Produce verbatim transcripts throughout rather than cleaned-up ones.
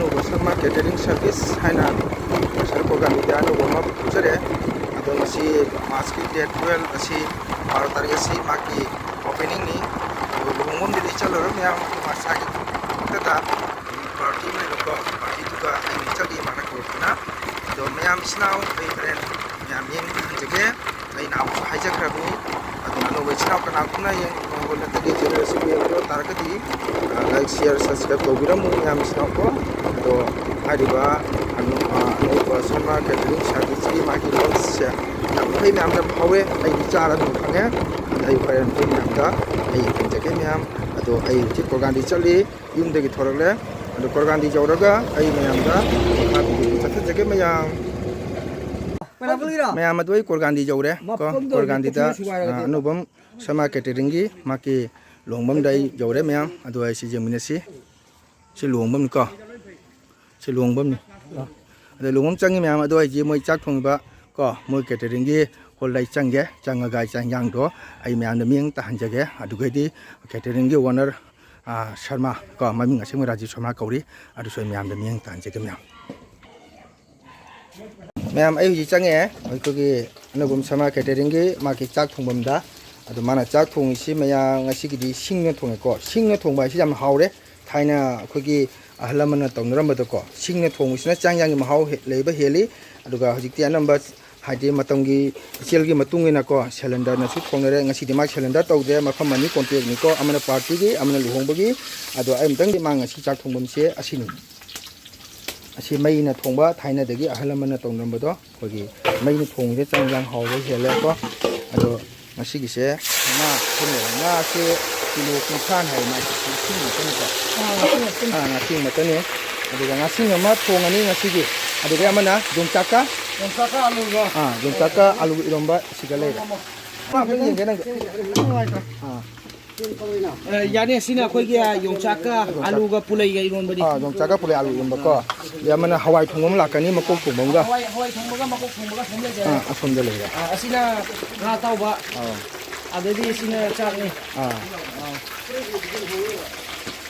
ꯑꯅꯧꯕ Sharma catering service ꯍꯥꯏꯅ ꯁꯔꯨꯛ ꯄ꯭ꯔꯣꯒ꯭ꯔꯥꯝꯒꯤꯗꯤ ꯑꯅꯧꯕ ꯑꯃ ꯄꯨꯊꯣꯛꯆꯔꯦ꯫ ꯑꯗꯣ ꯉꯁꯤ ꯃꯥꯔꯆꯀꯤ ꯗꯦꯠ ꯇꯨꯋꯦꯜꯐ ꯑꯁꯤ, ꯕꯥꯔꯣ ꯇꯥꯔꯤꯛ ꯑꯁꯤ ꯃꯥꯒꯤ ꯑꯣꯄꯦꯅꯤꯡꯅꯤ꯫ ꯑꯗꯣ ꯂꯨꯍꯣꯡꯐꯝꯗꯨꯗꯤ ꯆꯠꯂꯔꯣꯏ ꯃꯌꯥꯝ, ꯃꯁꯥꯒꯤ ꯈꯛꯇꯗ ꯄꯥꯔꯇꯤ ꯑꯃ ꯂꯩꯕꯀꯣ, ꯄꯥꯔꯇꯤꯗꯨꯒ ꯑꯩꯅ ꯆꯠꯂꯤ ꯃꯥꯅ ꯀꯧꯔꯛꯇꯅ꯫ ꯑꯗꯣ ꯃꯌꯥꯝ ꯏꯆꯤꯟ ꯏꯅꯥꯎ ꯑꯩ ꯍꯣꯔꯦꯟ ꯃꯌꯥꯝ ꯌꯦꯡꯍꯟꯖꯒꯦ꯫ ꯑꯩ ꯅꯍꯥꯟꯃꯨꯛꯁꯨ ꯍꯥꯏꯖꯈ꯭ꯔꯕꯅꯤ꯫ ꯑꯗꯨꯅ ꯑꯅꯧꯕ ꯏꯆꯤꯟ ꯏꯅꯥꯎ ꯀꯅꯥꯒꯨꯝꯕꯅ ꯌꯦꯡ-, ꯍꯟꯗꯛꯀꯤ ꯆꯦꯅꯦꯜ ꯑꯁꯤꯕꯨ ꯌꯦꯡꯕꯤꯔꯝ ꯇꯥꯔꯒꯗꯤ, ꯑ, ꯂꯥꯏꯛ, ꯁꯤꯌꯔ, ꯁꯕꯁꯀ꯭ꯔꯥꯏꯕ ꯇꯧꯕꯤꯔꯝꯃꯨ ꯃꯌꯥꯝ ꯏꯆꯤꯟ ꯏꯅꯥꯎ ꯀꯣ꯫ ꯑꯗꯣ ꯍꯥꯏꯔꯤꯕ ꯑꯅꯧ-, ꯑ, ꯑꯅꯧꯕ ꯁꯔꯃ ꯀꯦꯇꯔꯤꯡ ꯁꯥꯔꯚꯤꯁꯀꯤ ꯃꯥꯒꯤ ꯂꯟꯁꯁꯦ ꯌꯥꯝ ꯐꯩ, ꯃꯌꯥꯝꯅ ꯍꯥꯎꯋꯦ꯫ ꯑꯩꯗꯤ ꯆꯥꯔ ꯑꯗꯨꯝ ꯈꯪꯉꯦ꯫ ꯑꯗ ꯑꯩ ꯍꯣꯔꯦꯟ ꯑꯩꯈꯣꯏ ꯃꯌꯥꯝꯗ ꯑꯩ ꯌꯦꯡꯍꯟꯖꯒꯦ ꯃꯌꯥꯝ꯫ ꯑꯗꯣ ꯑꯩ ꯍꯧꯖꯤꯛ ꯀꯣꯔꯒꯥꯟꯗꯤ ꯆꯠꯂꯤ꯫ ꯌꯨꯝꯗꯒꯤ ꯊꯣꯔꯛꯂꯦ꯫ ꯑꯗꯣ ꯀꯣꯔꯒꯥꯟꯗꯤ ꯌꯧꯔꯒ ꯑꯩ ꯃꯌꯥꯝꯗ ꯃꯈꯥ ꯚꯤꯗꯤꯑꯣꯗ ꯆꯠꯍꯟꯖꯒꯦ ꯃꯌꯥꯝ꯫ ꯃꯌꯥꯝ ꯑꯗꯨ ꯑꯩ ꯀꯣꯔꯒꯥꯟꯗꯤ ꯌꯧꯔꯦ ꯀꯣ꯫ ꯃꯐꯝꯗꯣ ꯀꯣꯔꯒꯥꯟꯗꯤꯗ, ꯄꯨꯈ꯭ꯔꯤ ꯁꯨꯒꯥꯏꯔꯒꯗꯤ꯫ ꯑ, ꯑꯅꯧꯕꯝ ꯁꯔꯃ ꯀꯦꯇꯔꯤꯡꯒꯤ ꯃꯥꯒꯤ ꯂꯨꯍꯣꯡꯐꯝꯗ ꯑꯩ ꯌꯧꯔꯦ ꯃꯌꯥꯝ꯫ ꯑꯗꯣ ꯑꯩ ꯁꯤ ꯌꯦꯡꯃꯤꯟꯅꯁꯤ꯫ ꯁꯤ ꯂꯨꯍꯣꯡꯐꯝꯅꯤꯀꯣ꯫ ꯁꯤ ꯂꯨꯍꯣꯡꯐꯝꯅꯤ꯫ ꯑꯗ ꯂꯨꯍꯣꯡꯐꯝ ꯆꯪꯉꯤ ꯃꯌꯥꯝ꯫ ꯑꯗꯣ ꯑꯩꯁꯦ ꯃꯣꯏ ꯆꯥꯛ ꯊꯣꯡꯉꯤꯕ ꯀꯣ, ꯃꯣꯏ ꯀꯦꯇꯔꯤꯡꯒꯤ ꯍꯣꯜꯗ ꯑꯩ ꯆꯪꯒꯦ꯫ ꯆꯪꯉꯒ ꯑꯩ ꯆꯥꯛ ꯏꯟꯖꯥꯡꯗꯣ ꯑꯩ ꯃꯌꯥꯝꯗ ꯃꯤꯠꯌꯦꯡ ꯇꯥꯍꯟꯖꯒꯦ꯫ ꯑꯗꯨꯒꯩꯗꯤ ꯀꯦꯇꯔꯤꯡꯒꯤ ꯑꯣꯅꯔ, ꯑꯥ, ꯁꯔꯃ ꯀꯣ, ꯃꯃꯤꯡ ꯑꯁꯦꯡꯕ ꯔꯥꯖꯤꯕ ꯁꯔꯃ ꯀꯧꯔꯤ꯫ ꯑꯗꯨꯁꯨ ꯑꯩ ꯃꯌꯥꯝꯗ ꯃꯤꯠꯌꯦꯡ ꯇꯥꯍꯟꯖꯒꯦ ꯃꯌꯥꯝ꯫ ꯃꯌꯥꯝ, ꯑꯩ ꯍꯧꯖꯤꯛ ꯆꯪꯉꯛꯑꯦ꯫ ꯑꯩꯈꯣꯏꯒꯤ ꯑꯅꯧꯕꯝ ꯁꯔꯃ ꯀꯦꯇꯔꯤꯡꯒꯤ ꯃꯥꯒꯤ ꯆꯥꯛ ꯊꯣꯡꯐꯝꯗ꯫ ꯑꯗꯣ ꯃꯥꯅ ꯆꯥꯛ ꯊꯣꯡꯉꯤꯁꯤ ꯃꯌꯥꯝ ꯉꯁꯤꯒꯤꯗꯤ ꯁꯤꯡꯅ ꯊꯣꯡꯉꯦꯀꯣ꯫ ꯁꯤꯡꯅ ꯊꯣꯡꯕ ꯍꯥꯏꯁꯤ ꯌꯥꯝ ꯍꯥꯎꯔꯦ꯫ ꯊꯥꯏꯅ ꯑꯩꯈꯣꯏꯒꯤ ꯑꯍꯜ ꯂꯃꯟꯅ ꯇꯧꯅꯔꯝꯕꯗꯀꯣ, ꯁꯤꯡꯅ ꯊꯣꯡꯕꯁꯤꯅ ꯆꯥꯛ ꯏꯟꯖꯥꯡꯒꯤ ꯃꯍꯥꯎ ꯍꯦ-, ꯂꯩꯕ ꯍꯦꯜꯂꯤ꯫ ꯑꯗꯨꯒ ꯍꯧꯖꯤꯛꯇꯤ ꯑꯅꯝꯕ ꯍꯥꯏꯗꯤ ꯃꯇꯝꯒꯤ ꯏꯆꯦꯜꯒꯤ ꯃꯇꯨꯡ ꯏꯟꯅꯀꯣ, ꯁꯤꯂꯤꯟꯗꯔꯅꯁꯨ ꯊꯣꯡꯅꯔꯦ꯫ ꯉꯁꯤꯗꯤ ꯃꯥ ꯁꯤꯂꯤꯟꯗꯔ ꯇꯧꯗꯦ, ꯃꯐꯝ ꯑꯅꯤ ꯀꯣꯟꯇꯦꯛꯅꯤꯀꯣ, ꯑꯃꯅ ꯄꯥꯔꯇꯤꯒꯤ, ꯑꯃꯅ ꯂꯨꯍꯣꯡꯕꯒꯤ꯫ ꯑꯗꯣ ꯑꯩ ꯑꯃꯨꯛꯇꯪꯗꯤ ꯃꯥ ꯉꯁꯤ ꯆꯥꯛ ꯊꯣꯡꯐꯝꯁꯦ ꯑꯁꯤꯅꯤ꯫ ꯑꯁꯤ ꯃꯩꯅ ꯊꯣꯡꯕ, ꯊꯥꯏꯅꯗꯒꯤ ꯑꯍꯜ ꯂꯃꯟꯅ ꯇꯧꯅꯔꯝꯕꯗꯣ꯫ ꯑꯩꯈꯣꯏꯒꯤ ꯃꯩꯅ ꯊꯣꯡꯕꯁꯦ ꯆꯥꯛ ꯏꯟꯖꯥꯡ ꯍꯥꯎꯕ ꯍꯦꯜꯂꯦꯀꯣ꯫ ꯑꯗꯣ ꯉꯁꯤꯒꯤꯁꯦ ꯉꯥ ꯊꯣꯡꯉꯦꯕ꯫ ꯉꯥꯁꯦ ꯀꯤꯂꯣ ꯀꯨꯟꯊ꯭ꯔꯥꯅꯦ ꯍꯥꯏꯕ ꯃꯥꯏꯁꯦ꯫ ꯉꯥꯁꯤ ꯉꯥꯛꯇꯅꯤꯀꯣ꯫ ꯑꯥ, ꯉꯥꯁꯤ ꯉꯥꯛꯇꯅꯤ꯫ ꯑꯥ, ꯉꯥꯁꯤ ꯉꯥꯛꯇꯅꯤ꯫ ꯑꯗꯨꯒ ꯉꯥꯁꯤ ꯑꯃ ꯊꯣꯡꯉꯅꯤ ꯉꯁꯤꯒꯤ꯫ ꯑꯗꯨꯒ ꯑꯃꯅ ꯌꯣꯡꯆꯥꯛꯀ, ꯌꯣꯡꯆꯥꯛꯀ ꯑꯂꯨꯒ꯫ ꯑꯥ, ꯌꯣꯡꯆꯥꯛꯀ ꯑꯂꯨ ꯏꯔꯣꯝꯕ ꯁꯤꯒ ꯂꯩꯔꯦ꯫ ꯑꯃ, ꯑꯃ꯫ ꯑꯝꯇꯪ ꯌꯦꯡꯒꯦ ꯅꯪ꯫ ꯅꯨꯡꯉꯥꯏꯇ꯭ꯔꯣ? ꯑꯥ꯫ ꯑ, ꯌꯥꯅꯤ, ꯑꯁꯤꯅ ꯑꯩꯈꯣꯏꯒꯤ, ꯑ, ꯌꯣꯡꯆꯥꯛꯀ ꯑꯂꯨꯒ ꯄꯨꯂꯩꯒ ꯏꯔꯣꯟꯕꯅꯤ꯫ ꯑꯥ, ꯌꯣꯡꯆꯥꯛꯀ ꯄꯨꯂꯩ ꯑꯂꯨ ꯏꯔꯣꯟꯕꯀꯣ꯫ ꯑꯗꯩ ꯑꯃꯅ ꯍꯋꯥꯏ ꯊꯣꯡꯕ ꯑꯃ ꯂꯥꯛꯀꯅꯤ, ꯃꯀꯣꯛ ꯊꯣꯡꯕ ꯑꯃꯒ꯫ ꯍꯋꯥꯏ, ꯍꯋꯥꯏ ꯊꯣꯡꯕꯒ ꯃꯀꯣꯛ ꯊꯣꯡꯕꯒ ꯑꯁꯣꯝ ꯂꯩꯖꯔꯦ꯫ ꯑꯥ, ꯑꯁꯣꯝꯗ ꯂꯩꯔꯦ꯫ ꯑ, ꯑꯁꯤꯅ ꯉꯥ ꯑꯇꯥꯎꯕ꯫ ꯑꯥ꯫ ꯑꯗꯩꯗꯤ ꯑꯁꯤꯅ ꯆꯥꯛꯅꯤ꯫ ꯑꯥ꯫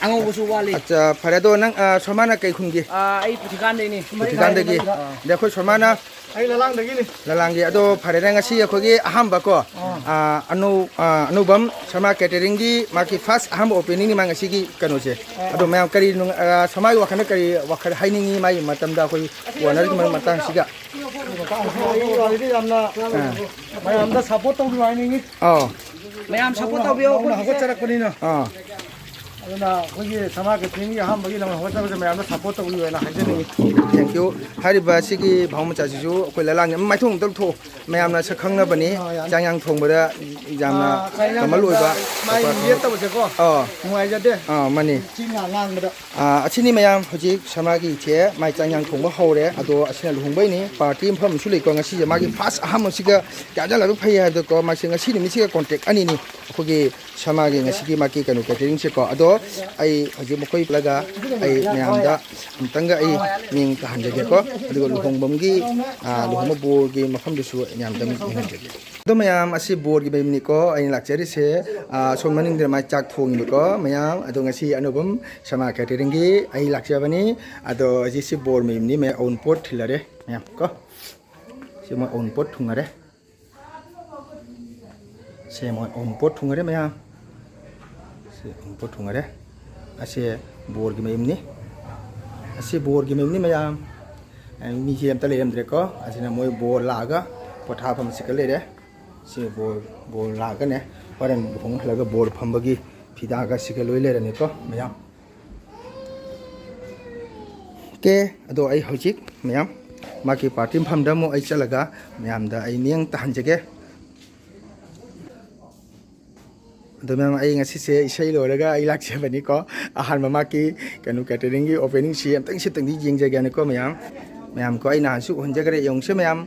ꯑꯥ꯫ ꯑꯉꯧꯕꯁꯨ ꯋꯥꯠꯂꯤ꯫ ꯑꯠꯆꯥ, ꯐꯔꯦ꯫ ꯑꯗꯣ ꯅꯪ, ꯑ, ꯁꯣꯃꯥꯅ ꯀꯩ ꯈꯨꯟꯒꯤ? ꯑꯥ, ꯑꯩ ꯄꯨꯊꯤꯀꯥꯟꯗꯩꯅꯤ꯫ ꯄꯨꯊꯤꯀꯥꯟꯗꯒꯤ꯫ ꯑꯥ꯫ ꯑꯗ ꯑꯩꯈꯣꯏ ꯁꯣꯃꯥꯅ ꯑꯩ ꯂꯂꯥꯡꯗꯒꯤꯅꯤ꯫ ꯂꯂꯥꯡꯒꯤ꯫ ꯑꯗꯣ ꯐꯔꯦꯅꯦ, ꯉꯁꯤ ꯑꯩꯈꯣꯏꯒꯤ ꯑꯍꯥꯟꯕ ꯀꯣ, ꯑꯥ꯫ ꯑꯥ, ꯑꯅꯧ-, ꯑꯥ, ꯑꯅꯧꯕꯝ ꯁꯔꯃ ꯀꯦꯇꯔꯤꯡꯒꯤ ꯃꯥꯒꯤ ꯐꯥꯔꯁ ꯑꯍꯥꯟꯕ ꯑꯣꯄꯦꯅꯤꯡꯅꯤ ꯃꯥ ꯉꯁꯤꯒꯤ ꯀꯩꯅꯣꯁꯦ꯫ ꯑꯥ꯫ ꯑꯗꯣ ꯃꯌꯥꯝ ꯀꯔꯤ ꯅꯨꯡ-, ꯑꯥ, ꯁꯔꯃꯒꯤ ꯋꯥꯈꯜꯗ ꯀꯔꯤ ꯋꯥꯈꯜ ꯍꯥꯏꯅꯤꯡꯉꯤ ꯃꯥꯒꯤ ꯃꯇꯝꯗ ꯑꯩꯈꯣꯏ ꯑꯣꯅꯔꯒꯤ ꯃꯇꯥꯡꯁꯤꯒ? ꯃꯇꯥꯡꯁꯤꯗ ꯑꯩ ꯋꯥꯔꯤꯗꯤ ꯌꯥꯝꯅ ꯑꯥ꯫ ꯃꯌꯥꯝꯗ ꯁꯞꯄꯣꯔꯠ ꯇꯧꯕꯤꯌꯨ ꯍꯥꯏꯅꯤꯡꯉꯤ꯫ ꯑꯥꯎ꯫ ꯃꯌꯥꯝ ꯁꯞꯄꯣꯔꯠ ꯇꯧꯕꯤꯌꯣ ꯅꯧꯅ ꯑꯩꯈꯣꯏꯒꯤ꯫ ꯍꯧꯒꯠꯆꯔꯛꯄꯅꯤꯅ꯫ ꯑꯥ꯫ ꯑꯗꯨꯅ ꯑꯩꯈꯣꯏꯒꯤ ꯁꯔꯃ ꯀꯦꯇꯔꯤꯡꯒꯤ ꯑꯍꯥꯟꯕꯒꯤ ꯂꯝ ꯍꯧꯒꯠꯆꯕꯁꯦ ꯃꯌꯥꯝꯗ ꯁꯞꯄꯣꯔꯠ ꯇꯧꯕꯤꯌꯨ ꯍꯥꯏꯅ ꯍꯥꯏꯖꯅꯤꯡꯉꯤ꯫ Thank you꯫ ꯍꯥꯏꯔꯤꯕ ꯑꯁꯤꯒꯤ ꯚꯥꯎ ꯃꯆꯥꯁꯤꯁꯨ ꯑꯩꯈꯣꯏ ꯂꯂꯥꯡꯒꯤ ꯃꯥꯏꯊꯣꯡ ꯑꯝꯇꯪ ꯊꯣꯛꯑꯣ꯫ ꯃꯌꯥꯝꯅ ꯁꯛ ꯈꯪꯅꯕꯅꯤ꯫ ꯑꯥ, ꯌꯥꯅꯤ꯫ ꯆꯥꯛ ꯏꯟꯖꯥꯡ ꯊꯣꯡꯕꯗ ꯌꯥꯝꯅ ꯑꯥ, ꯆꯥꯛ ꯏꯟꯖꯥꯡ ꯀꯃꯜ ꯊꯣꯡꯕꯗ ꯑꯣꯏꯕ ꯃꯥꯏ ꯑꯣꯏꯕ ꯌꯦꯠꯇꯕꯁꯦꯀꯣ꯫ ꯑꯥ꯫ ꯅꯨꯡꯉꯥꯏꯖꯗꯦ꯫ ꯑꯥ, ꯃꯥꯅꯤ꯫ ꯆꯤꯟ ꯌꯥ ꯉꯥꯡꯕꯗ꯫ ꯑꯥ, ꯑꯁꯤꯅꯤ ꯃꯌꯥꯝ ꯍꯧꯖꯤꯛ ꯁꯔꯃꯒꯤ ꯏꯆꯦ ꯃꯥꯏ ꯆꯥꯛ ꯏꯟꯖꯥꯡ ꯊꯣꯡꯕ ꯍꯧꯔꯦ꯫ ꯑꯗꯣ ꯑꯁꯤꯅ ꯂꯨꯍꯣꯡꯕꯩꯅꯤ꯫ ꯄꯥꯔꯇꯤ ꯃꯐꯝ ꯑꯃꯁꯨ ꯂꯩꯀꯣ꯫ ꯉꯁꯤꯁꯦ ꯃꯥꯒꯤ ꯐꯥꯔꯁ ꯑꯍꯥꯟꯕꯁꯤꯒ ꯀꯌꯥ ꯂꯥꯏꯕꯛ ꯐꯩ ꯍꯥꯏꯕꯗꯀꯣ꯫ ꯃꯥꯁꯦ ꯉꯁꯤ ꯅꯨꯃꯤꯠꯁꯤꯒ ꯀꯣꯟꯇꯦꯛ ꯑꯅꯤꯅꯤ꯫ ꯑꯩꯈꯣꯏꯒꯤ ꯁꯔꯃꯒꯤ ꯉꯁꯤꯒꯤ ꯃꯥꯒꯤ ꯀꯩꯅꯣ ꯀꯦꯇꯔꯤꯡꯁꯦꯀꯣ꯫ ꯑꯗꯣ ꯑꯩ ꯍꯧꯖꯤꯛ ꯃꯈꯣꯏ ꯄꯨꯜꯂꯒ ꯑꯩ ꯃꯌꯥꯝꯗ ꯑꯃꯨꯛꯇꯪꯒ ꯑꯩ ꯃꯤꯡ ꯇꯥꯍꯟꯖꯒꯦꯀꯣ꯫ ꯑꯗꯨꯒ ꯂꯨꯍꯣꯡꯐꯝꯒꯤ, ꯑꯥ, ꯂꯨꯍꯣꯡꯕ ꯕꯣꯔꯒꯤ ꯃꯐꯝꯗꯨꯁꯨ ꯑꯩ ꯃꯌꯥꯝꯗ ꯑꯃꯨꯛ ꯌꯦꯡꯍꯟꯖꯒꯦ꯫ ꯑꯗꯣ ꯃꯌꯥꯝ, ꯑꯁꯤ ꯕꯣꯔꯒꯤ ꯃꯌꯨꯝꯅꯤꯀꯣ ꯑꯩꯅ ꯂꯥꯛꯆꯔꯤꯁꯦ꯫ ꯑꯥ, ꯁꯣꯝ ꯃꯅꯤꯡꯗ ꯃꯥꯏ ꯆꯥꯛ ꯊꯣꯡꯉꯤꯕꯀꯣ ꯃꯌꯥꯝ꯫ ꯑꯗꯣ ꯉꯁꯤ ꯑꯅꯧꯕꯝ ꯁꯔꯃ ꯀꯦꯇꯔꯤꯡꯒꯤ ꯑꯩ ꯂꯥꯛꯆꯕꯅꯤ꯫ ꯑꯗꯣ ꯍꯧꯖꯤꯛꯁꯤ ꯕꯣꯔ ꯃꯌꯨꯝꯅꯤ ꯃꯌꯥꯝ꯫ ꯑꯎꯟꯄꯣꯠ ꯊꯤꯜꯂꯔꯦ ꯃꯌꯥꯝ ꯀꯣ꯫ ꯁꯤ ꯃꯣꯏ ꯑꯎꯟꯄꯣꯠ ꯊꯨꯡꯉꯔꯦ꯫ ꯁꯦ ꯃꯣꯏ ꯑꯎꯟꯄꯣꯠ ꯊꯨꯡꯉꯔꯦ ꯃꯌꯥꯝ꯫ ꯁꯤ ꯑꯎꯟꯄꯣꯠ ꯊꯨꯡꯉꯔꯦ꯫ ꯑꯁꯦ ꯕꯣꯔꯒꯤ ꯃꯌꯨꯝꯅꯤ꯫ ꯑꯁꯤ ꯕꯣꯔꯒꯤ ꯃꯌꯨꯝꯅꯤ ꯃꯌꯥꯝ꯫ ꯑꯦ, ꯃꯤꯁꯦ ꯑꯝꯇ ꯂꯩꯔꯝꯗ꯭ꯔꯦꯀꯣ꯫ ꯑꯁꯤꯅ ꯃꯣꯏ ꯕꯣꯔ ꯂꯥꯛꯑꯒ ꯄꯣꯊꯥꯐꯝ ꯁꯤꯒ ꯂꯩꯔꯦ꯫ ꯁꯤ ꯕꯣꯔ, ꯕꯣꯔ ꯂꯥꯛꯑꯒꯅꯦ ꯍꯣꯔꯦꯟ ꯂꯨꯍꯣꯡ ꯍꯜꯂꯒ ꯕꯣꯔ ꯐꯝꯕꯒꯤ ꯐꯤꯗꯥꯒ ꯁꯤꯒ ꯂꯣꯏ ꯂꯩꯔꯝꯃꯦꯀꯣ ꯃꯌꯥꯝ꯫ ꯑꯣꯀꯦ, ꯑꯗꯣ ꯑꯩ ꯍꯧꯖꯤꯛ ꯃꯌꯥꯝ ꯃꯥꯒꯤ ꯄꯥꯔꯇꯤ ꯃꯐꯝꯗ ꯑꯃꯨꯛ ꯑꯩ ꯆꯠꯂꯒ ꯃꯌꯥꯝꯗ ꯑꯩ ꯃꯤꯠꯌꯦꯡ ꯇꯥꯍꯟꯖꯒꯦ꯫ ꯑꯗꯣ ꯃꯌꯥꯝ, ꯑꯩ ꯉꯁꯤꯁꯦ ꯏꯁꯩ ꯂꯣꯏꯔꯒ ꯑꯩ ꯂꯥꯛꯆꯕꯅꯤꯀꯣ꯫ ꯑꯍꯥꯟꯕ ꯃꯥꯒꯤ ꯀꯩꯅꯣ ꯀꯦꯇꯔꯤꯡꯒꯤ ꯑꯣꯄꯦꯅꯤꯡꯁꯤ ꯑꯝꯇꯪ ꯁꯤꯠꯇꯪꯗꯤ ꯌꯦꯡꯖꯒꯦꯅꯀꯣ ꯃꯌꯥꯝ꯫ ꯃꯌꯥꯝ ꯀꯣ, ꯑꯩ ꯅꯍꯥꯟꯁꯨ ꯎꯍꯟꯖꯈ꯭ꯔꯦ, ꯌꯦꯡꯉꯨꯁꯦ ꯃꯌꯥꯝ꯫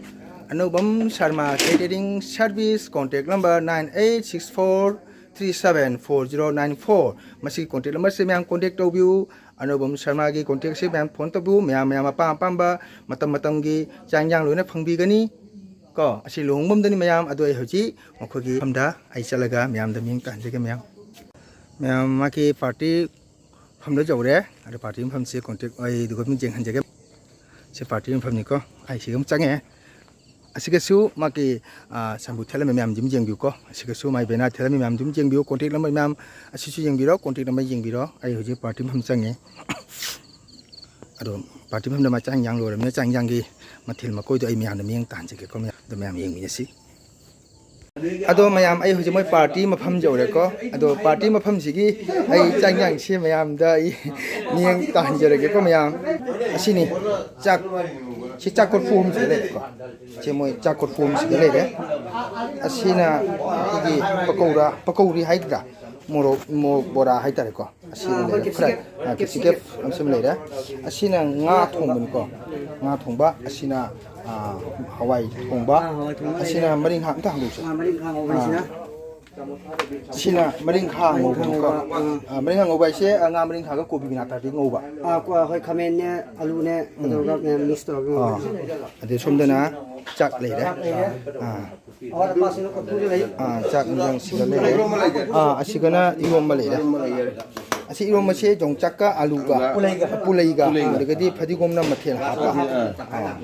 ꯑꯅꯧꯕꯝ ꯁꯔꯃ catering service, contact number nine eight six four three seven four zero nine four꯫ ꯃꯁꯤꯒꯤ contact numberꯁꯦ ꯃꯌꯥꯝ contact ꯇꯧꯕꯤꯌꯨ꯫ ꯑꯅꯧꯕꯝ ꯁꯔꯃꯒꯤ contactꯁꯦ ꯃꯌꯥꯝ phone ꯇꯧꯕꯤꯌꯨ꯫ ꯃꯌꯥꯝ, ꯃꯌꯥꯝ ꯑꯄꯥꯝ ꯑꯄꯥꯝꯕ ꯃꯇꯝ ꯃꯇꯝꯒꯤ ꯆꯥꯛ ꯏꯟꯖꯥꯡ ꯂꯣꯏꯅ ꯐꯪꯕꯤꯒꯅꯤ ꯀꯣ꯫ ꯑꯁꯤ ꯂꯨꯍꯣꯡꯐꯝꯗꯅꯤ ꯃꯌꯥꯝ꯫ ꯑꯗꯣ ꯑꯩ ꯍꯧꯖꯤꯛ ꯃꯈꯣꯏꯒꯤ ꯃꯐꯝꯗ ꯑꯩ ꯆꯠꯂꯒ ꯃꯌꯥꯝꯗ ꯃꯤꯠꯌꯦꯡ ꯇꯥꯍꯟꯖꯒꯦ ꯃꯌꯥꯝ꯫ ꯃꯌꯥꯝ ꯃꯥꯒꯤ ꯄꯥꯔꯇꯤ ꯃꯐꯝꯗ ꯌꯧꯔꯦ꯫ ꯑꯗꯣ ꯄꯥꯔꯇꯤ ꯃꯐꯝꯁꯦ ꯀꯣꯟꯇꯦꯛ ꯑꯩ ꯑꯗꯨꯒ ꯑꯗꯨꯝ ꯌꯦꯡꯍꯟꯖꯒꯦ꯫ ꯁꯤ ꯄꯥꯔꯇꯤ ꯃꯐꯝꯅꯤꯀꯣ꯫ ꯑꯩ ꯁꯤꯒ ꯑꯃꯨꯛ ꯆꯪꯉꯦ꯫ ꯑꯁꯤꯒꯁꯨ ꯃꯥꯒꯤ, ꯑ, ꯁꯝꯕꯨ ꯊꯦꯠꯂꯝꯕ ꯃꯌꯥꯝꯁꯤ ꯑꯗꯨꯝ ꯌꯦꯡꯕꯤꯌꯨꯀꯣ꯫ ꯑꯁꯤꯒꯁꯨ ꯃꯥꯏ ꯕꯦꯅꯔ ꯊꯦꯠꯂꯝꯕ ꯃꯌꯥꯝꯁꯤ ꯑꯗꯨꯝ ꯌꯦꯡꯕꯤꯌꯨ꯫ ꯀꯣꯟꯇꯦꯛ ꯅꯝꯕꯔ ꯃꯌꯥꯝ ꯑꯁꯤꯁꯨ ꯌꯦꯡꯕꯤꯔꯣ꯫ ꯀꯣꯟꯇꯦꯛ ꯅꯝꯕꯔ ꯌꯦꯡꯕꯤꯔꯣ꯫ ꯑꯩ ꯍꯧꯖꯤꯛ ꯄꯥꯔꯇꯤ ꯃꯐꯝ ꯆꯪꯉꯦ꯫ ꯑꯗꯣ ꯄꯥꯔꯇꯤ ꯃꯐꯝꯗ ꯃꯥ ꯆꯥꯛ ꯏꯟꯖꯥꯡ ꯂꯣꯏꯔꯕꯅꯤꯅ ꯆꯥꯛ ꯏꯟꯖꯥꯡꯒꯤ ꯃꯊꯦꯜ ꯃꯀꯣꯏꯗꯣ ꯑꯩ ꯃꯌꯥꯝꯗ ꯃꯤꯠꯌꯦꯡ ꯇꯥꯍꯟꯖꯒꯦꯀꯣ꯫ ꯃꯌꯥꯝ, ꯑꯗꯣ ꯃꯌꯥꯝ ꯌꯦꯡꯃꯤꯟꯅꯁꯤ꯫ ꯑꯗꯣ ꯃꯌꯥꯝ, ꯑꯩ ꯍꯧꯖꯤꯛ ꯃꯣꯏ ꯄꯥꯔꯇꯤ ꯃꯐꯝ ꯌꯧꯔꯦꯀꯣ꯫ ꯑꯗꯣ ꯄꯥꯔꯇꯤ ꯃꯐꯝꯁꯤꯒꯤ ꯑꯩ ꯆꯥꯛ ꯏꯟꯖꯥꯡꯁꯦ ꯃꯌꯥꯝꯗ ꯑꯩ ꯃꯤꯠꯌꯦꯡ ꯇꯥꯍꯟꯖꯔꯒꯦꯀꯣ ꯃꯌꯥꯝ꯫ ꯑꯁꯤꯅꯤ ꯆꯥꯛ, ꯁꯤ ꯆꯥꯛ ꯀꯣꯔꯐꯨ ꯑꯃꯁꯨ ꯂꯩꯔꯦꯀꯣ꯫ ꯁꯤ ꯃꯣꯏ ꯆꯥꯛ ꯀꯣꯔꯐꯨ ꯑꯃꯁꯤꯗ ꯂꯩꯔꯦ꯫ ꯑꯁꯤꯅ ꯑꯩꯈꯣꯏꯒꯤ ꯄꯀꯧꯔꯥ, ꯄꯀꯧꯔꯤ ꯍꯥꯏꯒꯗ꯭ꯔꯥ, ꯃꯣꯔꯣꯛ, ꯃꯣꯔꯣꯛ ꯕꯣꯔꯥ ꯍꯥꯏꯇꯥꯔꯦꯀꯣ꯫ ꯑꯁꯤ ꯑꯥ, ꯑꯃ ꯍꯣꯏ, ꯂꯩꯔꯦ꯫ ꯀꯦꯞꯁꯤꯀꯝ꯫ ꯐ꯭ꯔꯥꯏ, ꯑꯥ, ꯀꯦꯞꯁꯤꯀꯝ꯫ ꯀꯦꯞꯁꯤꯀꯝ ꯑꯃꯁꯨ ꯑꯃ ꯂꯩꯔꯦ꯫ ꯑꯁꯤꯅ ꯉꯥ ꯊꯣꯡꯕꯅꯤꯀꯣ꯫ ꯉꯥ ꯊꯣꯡꯕ꯫ ꯑꯁꯤꯅ, ꯑꯥ, ꯍꯋꯥꯏ ꯊꯣꯡꯕ꯫ ꯑꯥ, ꯍꯋꯥꯏ ꯊꯣꯡꯕ ꯑꯁꯤꯅ ꯂꯩꯔꯦ꯫ ꯃꯔꯤꯡꯈꯥ ꯑꯝꯇ ꯍꯥꯡꯗꯣꯛꯁꯤ꯫ ꯑꯥ, ꯃꯔꯤꯡꯈꯥ ꯉꯧꯕ ꯑꯥ꯫ ꯑꯁꯤꯅ꯫ ꯁꯤꯅ ꯃꯔꯤꯡꯈꯥ ꯉꯧꯕꯅꯤꯀꯣ꯫ ꯃꯔꯤꯡꯈꯥ ꯉꯧꯕ, ꯑꯥ꯫ ꯑꯥ, ꯃꯔꯤꯡꯈꯥ ꯉꯧꯕ ꯍꯥꯏꯁꯦ, ꯑꯥ, ꯉꯥ ꯃꯔꯤꯡꯈꯥꯒ ꯀꯣꯕꯤ ꯃꯅꯥ ꯇꯥꯔꯗꯤ ꯉꯧꯕ꯫ ꯑꯥ, ꯀꯣ-, ꯍꯣꯏ, ꯈꯥꯃꯦꯟꯅꯦ, ꯑꯂꯨꯅꯦ, ꯎꯝ꯫ ꯑꯗꯨꯒ, ꯑꯥ, mix ꯇꯧꯔꯒ ꯉꯧꯕ꯫ ꯑꯥ꯫ ꯑꯗꯩ ꯁꯣꯝꯗꯅ ꯆꯥꯛ ꯂꯩꯔꯦ꯫ ꯑꯥ꯫ ꯑꯥ, ꯃꯥꯁꯤꯅ ꯀꯣꯔꯐꯨꯗ ꯂꯩ꯫ ꯑꯥ, ꯆꯥꯛ ꯏꯟꯖꯥꯡ ꯁꯤꯗ ꯂꯩꯔꯦ꯫ ꯑꯥ, ꯑꯁꯤꯒꯅ ꯏꯔꯣꯝꯕ ꯂꯩꯔꯦ꯫ ꯑꯁꯤ ꯏꯔꯣꯝꯕꯁꯦ ꯌꯣꯡꯆꯥꯛꯀ ꯑꯂꯨꯒ ꯄꯨꯂꯩꯒ꯫ ꯄꯨꯂꯩꯒ, ꯄꯨꯂꯩꯒ꯫ ꯑꯗꯒꯤꯗꯤ ꯐꯗꯤꯒꯣꯝꯅ ꯃꯊꯦꯜ ꯍꯥꯞꯄ꯫ ꯑꯥ꯫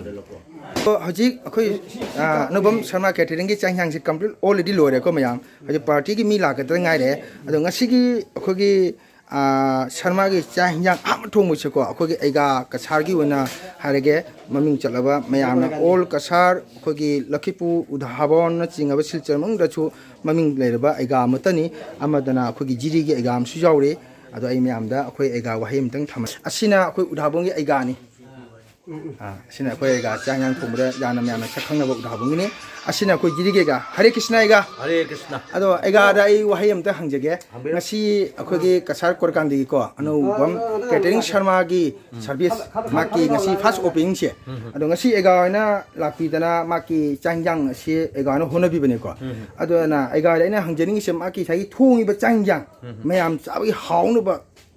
ꯑꯗꯣ ꯍꯧꯖꯤꯛ ꯑꯩꯈꯣꯏ, ꯑꯥ, ꯑꯅꯨꯄꯝ ꯁꯔꯃ ꯀꯦꯇꯔꯤꯡꯒꯤ ꯆꯥꯛ ꯏꯟꯁꯥꯡꯁꯦ complete already ꯂꯣꯏꯔꯦꯀꯣ ꯃꯌꯥꯝ꯫ ꯍꯧꯖꯤꯛ ꯄꯥꯔꯇꯤꯒꯤ ꯃꯤ ꯂꯥꯛꯀꯗ꯭ꯔ ꯉꯥꯏꯔꯦ꯫ ꯑꯗꯣ ꯉꯁꯤꯒꯤ ꯑꯩꯈꯣꯏꯒꯤ, ꯑꯥ, ꯁꯔꯃꯥꯒꯤ ꯆꯥꯛ ꯍꯤꯟꯖꯥꯡ ꯑꯍꯥꯟꯕ ꯊꯣꯡꯕꯁꯦꯀꯣ, ꯑꯩꯈꯣꯏꯒꯤ ꯑꯩꯒꯥ ꯀꯁꯥꯔꯒꯤ ꯑꯣꯏꯅ ꯍꯥꯏꯔꯒꯦ, ꯃꯃꯤꯡ ꯆꯠꯂꯕ ꯃꯌꯥꯝꯅ all ꯀꯁꯥꯔ, ꯑꯩꯈꯣꯏꯒꯤ ꯂꯈꯤꯄꯨꯔ, ꯎꯙꯥꯕꯣꯟꯅꯆꯤꯡꯉꯕ ꯁꯤꯜꯆꯔ ꯃꯅꯨꯡꯗꯁꯨ ꯃꯃꯤꯡ ꯂꯩꯔꯕ ꯑꯩꯒꯥ ꯑꯃꯠꯇꯅꯤ꯫ ꯑꯃꯗꯅ ꯑꯩꯈꯣꯏꯒꯤ ꯖꯤꯔꯤꯒꯤ ꯑꯩꯒꯥ ꯑꯃꯁꯨ ꯌꯥꯎꯔꯤ꯫ ꯑꯗꯣ ꯑꯩ ꯃꯌꯥꯝꯗ ꯑꯩꯈꯣꯏ ꯑꯩꯒꯥ ꯋꯥꯍꯩ ꯑꯃꯇꯪ ꯊꯝꯃ-, ꯑꯁꯤꯅ ꯑꯩꯈꯣꯏ ꯎꯙꯥꯕꯣꯟꯒꯤ ꯑꯩꯒꯥꯅꯤ꯫ ꯑꯥ, ꯁꯤꯅ ꯑꯩꯈꯣꯏ ꯑꯩꯒꯥ ꯆꯥꯛ ꯏꯟꯖꯥꯡ ꯊꯣꯡꯕꯗ ꯌꯥꯝꯅ ꯃꯌꯥꯝꯅ ꯁꯛ ꯈꯪꯅꯕ ꯎꯙꯥꯕꯣꯟꯒꯤꯅꯤ꯫ ꯑꯁꯤꯅ ꯑꯩꯈꯣꯏ ꯖꯤꯔꯤꯒꯤ ꯑꯩꯒꯥ꯫ ꯍꯔꯦ ꯀ꯭ꯔꯤꯁꯅ ꯑꯩꯒꯥ꯫ ꯍꯔꯦ ꯀ꯭ꯔꯤꯁꯅ꯫ ꯑꯗꯣ ꯑꯩꯒꯥꯗ ꯑꯩ ꯋꯥꯍꯩ ꯑꯝꯇ ꯍꯪꯖꯒꯦ꯫ ꯍꯪꯕꯤꯔꯣ꯫ ꯉꯁꯤ ꯑꯩꯈꯣꯏꯒꯤ ꯀꯁꯥꯔ ꯀꯣꯔꯀꯥꯟꯗꯒꯤꯀꯣ ꯑꯅꯧꯕ ꯀꯦꯇꯔꯤꯡ ꯁꯔꯃꯥꯒꯤ service ꯃꯥꯒꯤ ꯉꯁꯤ first openingꯁꯦ꯫ ꯎꯝ꯫ ꯑꯗꯣ ꯉꯁꯤ ꯑꯩꯒꯥ ꯍꯣꯏꯅ ꯂꯥꯛꯄꯤꯗꯅ ꯃꯥꯒꯤ ꯆꯥꯛ ꯏꯟꯖꯥꯡ ꯑꯁꯤ ꯑꯩꯒꯥ ꯍꯣꯏꯅ ꯍꯣꯠꯅꯕꯤꯕꯅꯦꯀꯣ꯫ ꯎꯝ꯫ ꯑꯗꯨꯅ ꯑꯩꯒꯥꯗ ꯑꯩꯅ ꯍꯪꯖꯅꯤꯡꯉꯤꯁꯦ ꯃꯥꯒꯤ ꯉꯁꯥꯏꯒꯤ ꯊꯣꯡꯉꯤꯕ ꯆꯥꯛ ꯏꯟꯖꯥꯡ ꯎꯝ꯫ ꯃꯌꯥꯝ ꯆꯥꯕꯒꯤ ꯍꯥꯎꯅꯕ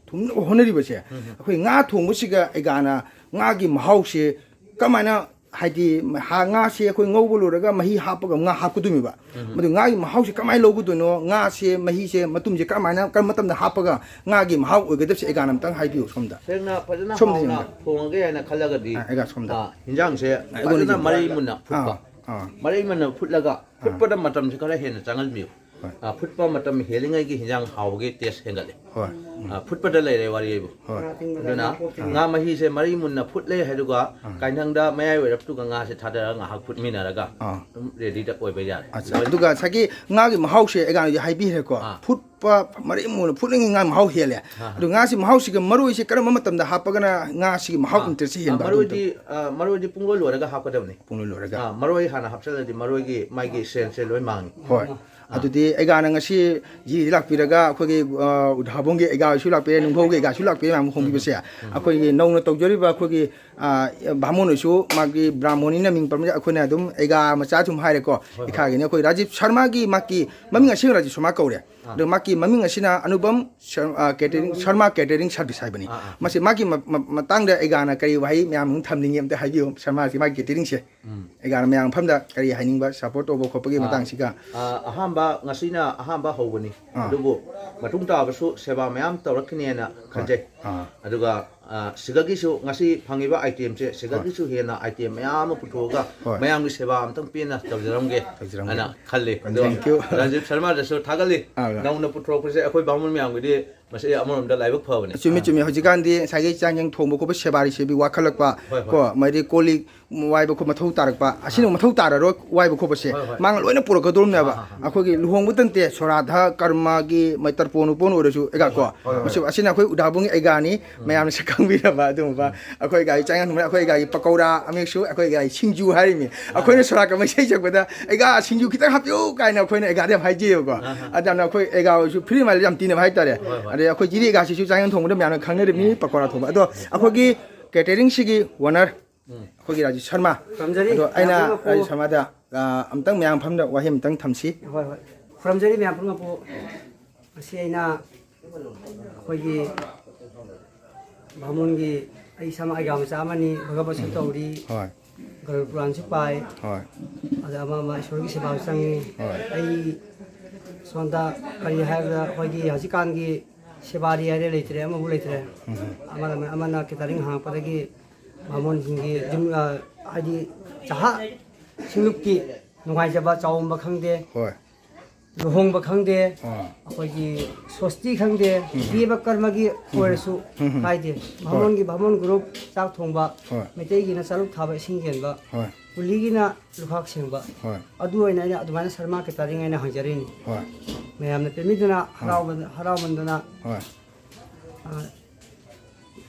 ꯊꯨꯡꯅꯕ ꯍꯣꯠꯅꯔꯤꯕꯁꯦ, ꯎꯝ꯫ ꯑꯩꯈꯣꯏ ꯉꯥ ꯊꯣꯡꯕꯁꯤꯒ ꯑꯩꯒꯥꯅ ꯉꯥꯒꯤ ꯃꯍꯥꯎꯁꯦ ꯀꯃꯥꯏꯅ ꯍꯥꯏꯗꯤ ꯍꯥ-, ꯉꯥꯁꯦ ꯑꯩꯈꯣꯏ ꯉꯧꯕ ꯂꯣꯏꯔꯒ ꯃꯍꯤ ꯍꯥꯞꯄꯒ ꯉꯥ ꯍꯥꯞꯀꯗꯣꯏꯅꯦꯕ꯫ ꯎꯝ꯫ ꯃꯗꯨ ꯉꯥꯒꯤ ꯃꯍꯥꯎꯁꯦ ꯀꯃꯥꯏꯅ ꯂꯧꯒꯗꯣꯏꯅꯣ, ꯉꯥꯁꯦ ꯃꯍꯤꯁꯦ ꯃꯇꯨꯝꯁꯦ ꯀꯔꯝꯍꯥꯏꯅ, ꯀꯔꯝꯕ ꯃꯇꯝꯗ ꯍꯥꯞꯄꯒ ꯉꯥꯒꯤ ꯃꯍꯥꯎ ꯑꯣꯏꯒꯗꯕꯁꯦ ꯑꯩꯒꯥꯅ ꯑꯝꯇꯪ ꯍꯥꯏꯕꯤꯌꯨ ꯁꯣꯝꯗ꯫ ꯁꯦꯡꯅ ꯐꯖꯅ ꯁꯣꯝꯗ ꯍꯥꯎꯅ ꯌꯦꯡꯉꯣ꯫ ꯊꯣꯡꯉꯒꯦ ꯍꯥꯏꯅ ꯈꯜꯂꯒꯗꯤ, ꯑꯥ, ꯑꯩꯒꯥ ꯁꯣꯝꯗ꯫ ꯑꯥ, ꯍꯤꯟꯖꯥꯡꯁꯦ ꯑꯩꯉꯣꯟꯗ ꯐꯖꯅ ꯌꯦꯡꯉꯣ꯫ ꯃꯔꯩ ꯃꯨꯟꯅ ꯐꯨꯠꯄ꯫ ꯑꯥ, ꯑꯥ꯫ ꯃꯔꯩ ꯃꯨꯟꯅ ꯐꯨꯠꯂꯒ ꯑꯥ꯫ ꯐꯨꯠꯄꯗ ꯃꯇꯝꯁꯦ ꯈꯔ ꯍꯦꯟꯅ ꯆꯪꯍꯟꯕꯤꯌꯨ꯫ ꯍꯣꯏ꯫ ꯑꯥ, ꯐꯨꯠꯄ ꯃꯇꯝ ꯍꯦꯜꯂꯤꯉꯩꯒꯤ ꯍꯤꯟꯖꯥꯡ ꯍꯥꯎꯕꯒꯤ ꯇꯦꯁ ꯍꯦꯟꯒꯠꯂꯦ꯫ ꯍꯣꯏ꯫ ꯎꯝ꯫ ꯑꯥ, ꯐꯨꯠꯄꯗ ꯂꯩꯔꯦ ꯋꯥꯔꯤ ꯑꯩꯕꯨ꯫ ꯍꯣꯏ꯫ ꯑꯗꯨꯅ ꯎꯝ꯫ ꯉꯥ ꯃꯍꯤꯁꯦ ꯃꯔꯩ ꯃꯨꯟꯅ ꯐꯨꯠꯂꯦ ꯍꯥꯏꯗꯨꯒ ꯑꯥ꯫ ꯀꯥꯏꯅꯪꯗ ꯃꯌꯥꯏ ꯑꯣꯏꯔꯞꯇꯨꯒ ꯉꯥꯁꯦ ꯊꯥꯗꯔꯒ ꯉꯥꯏꯍꯥꯛ ꯐꯨꯠꯃꯤꯟꯅꯔꯒ ꯑꯥ꯫ ꯑꯗꯨꯝ ꯔꯦꯗꯤꯗ ꯑꯣꯏꯕ ꯌꯥꯔꯦ꯫ ꯑꯠꯆꯥ, ꯂꯣꯏꯅ꯫ ꯑꯗꯨꯒ ꯉꯁꯥꯏꯒꯤ ꯉꯥꯒꯤ ꯃꯍꯥꯎꯁꯦ ꯑꯩꯒꯥꯅ ꯍꯧꯖꯤꯛ ꯍꯥꯏꯕꯤꯈ꯭ꯔꯦꯀꯣ꯫ ꯑꯥ꯫ ꯐꯨꯠꯄ ꯃꯔꯩ ꯃꯨꯟꯅ ꯐꯨꯠꯂꯤꯉꯩ ꯉꯥ ꯃꯍꯥꯎ ꯍꯦꯜꯂꯦ꯫ ꯑꯥ꯫ ꯑꯗꯨ ꯉꯥꯁꯤ ꯃꯍꯥꯎꯁꯤꯒ ꯃꯔꯣꯏꯁꯦ ꯀꯔꯝꯕ ꯃꯇꯝꯗ ꯍꯥꯞꯄꯒꯅ ꯉꯥꯁꯤꯒꯤ ꯃꯍꯥꯎ ꯑꯥ꯫ ꯏꯟꯇꯔꯦꯁꯁꯦ ꯑꯥ, ꯍꯦꯟꯕ ꯑꯗꯨ ꯃꯔꯣꯏꯗꯤ, ꯑꯥ, ꯃꯔꯣꯏꯗꯤ ꯄꯨꯡꯂꯣꯏ ꯂꯣꯏꯔꯒ ꯍꯥꯞꯀꯗꯕꯅꯤ꯫ ꯄꯨꯡꯂꯣꯏ ꯂꯣꯏꯔꯒ꯫ ꯑꯥ, ꯃꯔꯣꯏ ꯍꯥꯟꯅ ꯍꯥꯞꯆꯜꯂꯗꯤ ꯃꯔꯣꯏꯒꯤ ꯃꯥꯒꯤ ꯁꯦꯟꯁꯁꯦ ꯂꯣꯏ ꯃꯥꯡꯉꯤ꯫ ꯍꯣꯏ꯫ ꯑꯥ꯫ ꯑꯗꯨꯗꯤ ꯑꯩꯒꯥꯅ ꯉꯁꯤ ꯖꯤꯔꯤ ꯂꯥꯛꯄꯤꯔꯒ ꯑꯩꯈꯣꯏꯒꯤ, ꯑ, ꯎꯙꯥꯕꯣꯡꯒꯤ ꯑꯩꯒꯥꯁꯨ ꯂꯥꯛꯄꯤꯔꯦ, ꯅꯨꯡꯐꯧꯒꯤ ꯑꯩꯒꯥꯁꯨ ꯂꯥꯛꯄꯤꯔꯦ ꯃꯌꯥꯝ ꯍꯣꯡꯕꯤꯕꯁꯦ꯫ ꯎꯝ꯫ ꯑꯩꯈꯣꯏꯒꯤ ꯅꯧꯅ ꯇꯧꯖꯔꯤꯕ ꯑꯩꯈꯣꯏꯒꯤ, ꯑ, ꯚꯥꯃꯣꯟ ꯍꯣꯏꯁꯨ ꯃꯥꯒꯤ ꯕ꯭ꯔꯥꯍꯃꯣꯟꯅꯤꯅ ꯃꯤꯡ ꯄꯟꯕꯁꯦ ꯑꯩꯈꯣꯏꯅ ꯑꯗꯨꯝ ꯑꯩꯒꯥ ꯃꯆꯥ ꯁꯨꯝ ꯍꯥꯏꯔꯦꯀꯣ꯫ ꯍꯣꯏ, ꯍꯣꯏ꯫ ꯏꯈꯥꯒꯤꯅꯤ ꯑꯩꯈꯣꯏ ꯔꯥꯖꯤꯕ ꯁꯔꯃꯥꯒꯤ ꯃꯥꯒꯤ ꯃꯃꯤꯡ ꯑꯁꯦꯡꯕ ꯔꯥꯖꯤꯕ ꯁꯔꯃꯥ ꯀꯧꯔꯦ꯫ ꯑꯥ꯫ ꯑꯗꯣ ꯃꯥꯒꯤ ꯃꯃꯤꯡ ꯑꯁꯤꯅ ꯑꯅꯨꯄꯝ ꯁꯔ-, ꯑ, ꯀꯦꯇꯔꯤꯡ, ꯁꯔꯃꯥ ꯀꯦꯇꯔꯤꯡ ꯁꯥꯔꯚꯤꯁ ꯍꯥꯏꯕꯅꯤ꯫ ꯑꯥ, ꯑꯥ꯫ ꯃꯁꯤ ꯃꯥꯒꯤ ꯃ-, ꯃ-, ꯃꯇꯥꯡꯗ ꯑꯩꯒꯥꯅ ꯀꯔꯤ ꯋꯥꯍꯩ ꯃꯌꯥꯝ ꯑꯃ ꯊꯝꯅꯤꯡꯉꯤ ꯑꯝꯇ ꯍꯥꯏꯕꯤꯌꯨ, ꯁꯔꯃꯥꯁꯤ ꯃꯥꯒꯤ ꯀꯦꯇꯔꯤꯡꯁꯦ꯫ ꯎꯝ꯫ ꯑꯩꯒꯥꯅ ꯃꯌꯥꯝ ꯃꯐꯝꯗ ꯀꯔꯤ ꯍꯥꯏꯅꯤꯡꯕ, ꯁꯄꯣꯔꯠ ꯇꯧꯕ ꯈꯣꯠꯄꯒꯤ ꯑꯥ, ꯃꯇꯥꯡꯁꯤꯒ? ꯑꯥ, ꯑꯍꯥꯟꯕ, ꯉꯁꯤꯅ ꯑꯍꯥꯟꯕ ꯍꯧꯕꯅꯤ꯫ ꯑꯥ꯫ ꯑꯗꯨꯕꯨ ꯃꯇꯨꯡ ꯇꯥꯕꯁꯨ ꯁꯦꯕꯥ ꯃꯌꯥꯝ ꯇꯧꯔꯛꯈꯤꯅꯦꯅ ꯍꯣꯏ꯫ ꯈꯟꯖꯩ꯫ ꯑꯥ꯫ ꯑꯗꯨꯒ, ꯑꯥ, ꯁꯤꯗꯒꯤꯁꯨ ꯉꯁꯤ ꯐꯪꯉꯤꯕ item ꯁꯦ, ꯍꯣꯏ꯫ ꯁꯤꯗꯒꯤꯁꯨ ꯍꯦꯟꯅ item ꯃꯌꯥꯝ ꯑꯃ ꯄꯨꯊꯣꯛꯑꯒ ꯍꯣꯏ꯫ ꯃꯌꯥꯝꯒꯤ ꯁꯦꯕꯥ ꯑꯝꯇꯪ ꯄꯦꯟꯅ ꯇꯧꯖꯔꯝꯒꯦ ꯇꯧꯖꯔꯝꯒꯦ꯫ ꯍꯥꯏꯅ ꯈꯜꯂꯤ꯫ ꯑꯗꯣ thank you꯫ ꯔꯥꯖꯤꯕ ꯁꯔꯃꯥꯗꯁꯨ ꯊꯥꯒꯠꯂꯤ꯫ ꯑꯥ꯫ ꯅꯧꯅ ꯄꯨꯊꯣꯔꯛꯄꯁꯦ ꯑꯩꯈꯣꯏ ꯕꯥꯃꯣꯟ ꯃꯌꯥꯝꯒꯤꯗꯤ ꯃꯁꯤ ꯑꯃꯔꯣꯝꯗ ꯂꯥꯏꯕꯛ ꯐꯕꯅꯤ꯫ ꯆꯨꯝꯃꯤ, ꯆꯨꯝꯃꯤ꯫ ꯍꯧꯖꯤꯛꯀꯥꯟꯗꯤ ꯉꯁꯥꯏꯒꯤ ꯆꯥꯛ ꯌꯦꯟꯁꯥꯡ ꯊꯣꯡꯕ ꯈꯣꯠꯄ, ꯁꯦꯕꯥ ꯁꯦꯕꯤ ꯋꯥꯈꯠꯂꯛꯄ, ꯍꯣꯏ, ꯍꯣꯏ꯫ ꯀꯣ, ꯃꯗꯤ ꯀꯣꯜ ꯂꯤꯛ ꯋꯥꯏꯕ ꯈꯣꯠꯄ ꯃꯊꯧ ꯇꯥꯔꯛꯄ, ꯑꯁꯤꯅ ꯑꯥ꯫ ꯃꯊꯧ ꯇꯥꯔꯔꯣꯏ ꯋꯥꯏꯕ ꯈꯣꯠꯄꯁꯦ, ꯍꯣꯏ, ꯍꯣꯏ꯫ ꯃꯥꯅ ꯂꯣꯏꯅ ꯄꯨꯔꯛꯀꯗꯧꯔꯤꯕꯅꯦꯕ꯫ ꯑꯥ, ꯑꯥ, ꯑꯥ꯫ ꯑꯩꯈꯣꯏꯒꯤ ꯂꯨꯍꯣꯡꯕꯇ ꯅꯠꯇꯦ, ꯁꯣꯔꯥꯙ, ꯀꯔꯃꯒꯤ, ꯃꯩ ꯇꯔꯄꯣꯟ ꯎꯄꯣꯟ ꯑꯣꯏꯔꯁꯨ, ꯑꯩꯒꯥ ꯀꯣ, ꯍꯣꯏ, ꯍꯣꯏ, ꯍꯣꯏ꯫ ꯃꯁꯤ, ꯑꯁꯤꯅ ꯑꯩꯈꯣꯏ ꯎꯗꯥꯕꯨꯡꯒꯤ ꯑꯩꯒꯥꯅꯤ, ꯎꯝ꯫ ꯃꯌꯥꯝꯅ ꯁꯛ ꯈꯪꯕꯤꯔꯕ ꯑꯗꯨꯒꯨꯝꯕ, ꯎꯝ꯫ ꯑꯩꯈꯣꯏ ꯑꯩꯒꯥꯒꯤ ꯆꯥꯛ ꯌꯦꯟꯁꯥꯡ ꯊꯣꯡꯕ, ꯑꯩꯈꯣꯏ ꯑꯩꯒꯥꯒꯤ ꯄꯀꯧꯔꯥ ꯑꯃꯦꯛꯁꯨ, ꯑꯩꯈꯣꯏ ꯑꯩꯒꯥꯒꯤ ꯁꯤꯡꯖꯨ ꯍꯥꯏꯔꯤꯃꯤ꯫ ꯑꯥ꯫ ꯑꯩꯈꯣꯏꯅ ꯁꯣꯔꯥꯠꯀ ꯃꯩꯁꯩ ꯁꯛꯄꯗ, "ꯑꯩꯒꯥ, ꯁꯤꯡꯖꯨ ꯈꯤꯇꯪ ꯍꯥꯞꯄꯤꯌꯨ" ꯀꯥꯏꯅ ꯑꯩꯈꯣꯏꯅ ꯑꯩꯒꯥꯗ ꯌꯥꯝ ꯍꯥꯏꯖꯩꯌꯦꯕꯀꯣ꯫ ꯑꯥ, ꯑꯥ꯫ ꯑꯗꯨꯅ ꯑꯩꯈꯣꯏ ꯑꯩꯒꯥ ꯍꯣꯏꯁꯨ ꯐ꯭ꯔꯤ ꯃꯥꯏꯟꯗ ꯌꯥꯝ ꯇꯤꯟꯅꯕ ꯍꯥꯏꯇꯥꯔꯦ꯫ ꯍꯣꯏ, ꯍꯣꯏ꯫ ꯑꯗꯩ ꯑꯩꯈꯣꯏ ꯖꯤꯔꯤ ꯑꯩꯒꯥꯁꯤꯁꯨ ꯆꯥꯛ ꯌꯦꯟꯁꯥꯡ ꯊꯣꯡꯕꯗ ꯃꯌꯥꯝꯅ ꯈꯪꯅꯔꯤꯕꯅꯤ, ꯄꯀꯧꯔꯥ ꯊꯣꯡꯕ꯫ ꯑꯗꯣ ꯑꯩꯈꯣꯏꯒꯤ ꯀꯦꯇꯔꯤꯡꯁꯤꯒꯤ ꯑꯣꯅꯔ, ꯎꯝ꯫ ꯑꯩꯈꯣꯏꯒꯤ ꯔꯥꯖꯤꯕ ꯁꯔꯃ꯫ ꯈꯨꯔꯨꯝꯖꯔꯤ꯫ ꯑꯗꯣ ꯑꯩꯅ ꯃꯌꯥꯝ ꯄꯨꯝꯅꯃꯛꯄꯨ꯫ ꯔꯥꯖꯤꯕ ꯁꯔꯃꯗ, ꯑ, ꯑꯝꯇꯪ ꯃꯌꯥꯝ ꯃꯐꯝꯗ ꯋꯥꯍꯩ ꯑꯝꯇꯪ ꯊꯝꯁꯤ꯫ ꯍꯣꯏ, ꯍꯣꯏ꯫ ꯈꯨꯔꯨꯝꯖꯔꯤ ꯃꯌꯥꯝ ꯄꯨꯝꯅꯃꯛꯄꯨ꯫ ꯉꯁꯤ ꯑꯩꯅ ꯑꯩꯈꯣꯏꯒꯤ ꯕꯥꯃꯣꯟꯒꯤ, ꯑꯩ ꯏꯁꯥꯃꯛ ꯑꯩꯒꯥ ꯃꯆꯥ ꯑꯃꯅꯤ, ꯚꯒꯕꯠꯁꯨ ꯇꯧꯔꯤ꯫ ꯍꯣꯏ꯫ ꯀꯨꯔꯥꯟꯁꯨ ꯄꯥꯏ꯫ ꯍꯣꯏ꯫ ꯑꯗ ꯑꯃ ꯑꯃ ꯏꯁꯣꯔꯒꯤ ꯁꯦꯕꯥꯁꯨ ꯆꯪꯉꯤ꯫ ꯍꯣꯏ꯫ ꯑꯩ ꯁꯣꯝꯗ ꯀꯔꯤ ꯍꯥꯏꯕꯗ ꯑꯩꯈꯣꯏꯒꯤ ꯍꯧꯖꯤꯛꯀꯥꯟꯒꯤ ꯁꯦꯕꯥꯔꯤ ꯍꯥꯏꯔꯦ ꯂꯩꯇ꯭ꯔꯦ, ꯑꯃꯕꯨ ꯂꯩꯇ꯭ꯔꯦ꯫ ꯎꯝ꯫ ꯑꯃꯅ ꯑꯃꯅ ꯀꯦꯇꯔꯤꯡ ꯍꯥꯡꯉꯛꯄꯗꯒꯤ ꯕꯥꯃꯣꯟꯁꯤꯡꯒꯤ ꯌꯨꯝ, ꯑ, ꯍꯥꯏꯗꯤ ꯆꯥꯍꯥ ꯁꯤꯡꯂꯨꯞꯀꯤ ꯅꯨꯡꯉꯥꯏꯖꯕ ꯆꯥꯎꯝꯕ ꯈꯪꯗꯦ, ꯍꯣꯏ꯫ ꯂꯨꯍꯣꯡꯕ ꯈꯪꯗꯦ, ꯑꯥ꯫ ꯑꯩꯈꯣꯏꯒꯤ ꯁꯣꯁꯇꯤ ꯈꯪꯗꯦ, ꯎꯝ꯫ ꯄꯤꯕ ꯀꯔꯃꯒꯤ ꯎꯝ꯫ ꯑꯣꯏꯔꯁꯨ ꯎꯝ꯫ ꯀꯥꯏꯗꯦ꯫ ꯍꯣꯏ꯫ ꯕꯥꯃꯣꯟꯒꯤ, ꯕꯥꯃꯣꯟ ꯒ꯭ꯔꯨꯞ ꯆꯥꯛ ꯊꯣꯡꯕ, ꯍꯣꯏ꯫ ꯃꯩꯇꯩꯒꯤꯅ ꯆꯥꯂꯨꯛ ꯊꯥꯕ ꯏꯁꯤꯡ ꯆꯦꯟꯕ, ꯍꯣꯏ꯫ ꯀꯨꯂꯤꯒꯤꯅ ꯂꯨꯈꯥꯛ ꯁꯦꯡꯕ꯫ ꯍꯣꯏ꯫ ꯑꯗꯨ ꯑꯣꯏꯅ ꯑꯩꯅ ꯑꯗꯨꯃꯥꯏꯅ ꯁꯔꯃꯥ ꯀꯦꯇꯔꯤꯡ ꯍꯥꯏꯅ ꯍꯥꯡꯖꯔꯤꯅꯤ꯫ ꯍꯣꯏ꯫ ꯃꯌꯥꯝꯅ ꯄꯦꯟꯕꯤꯗꯨꯅ ꯑꯥ꯫ ꯍꯔꯥꯎꯕ-, ꯍꯔꯥꯎꯃꯟꯗꯨꯅ, ꯍꯣꯏ꯫ ꯑ,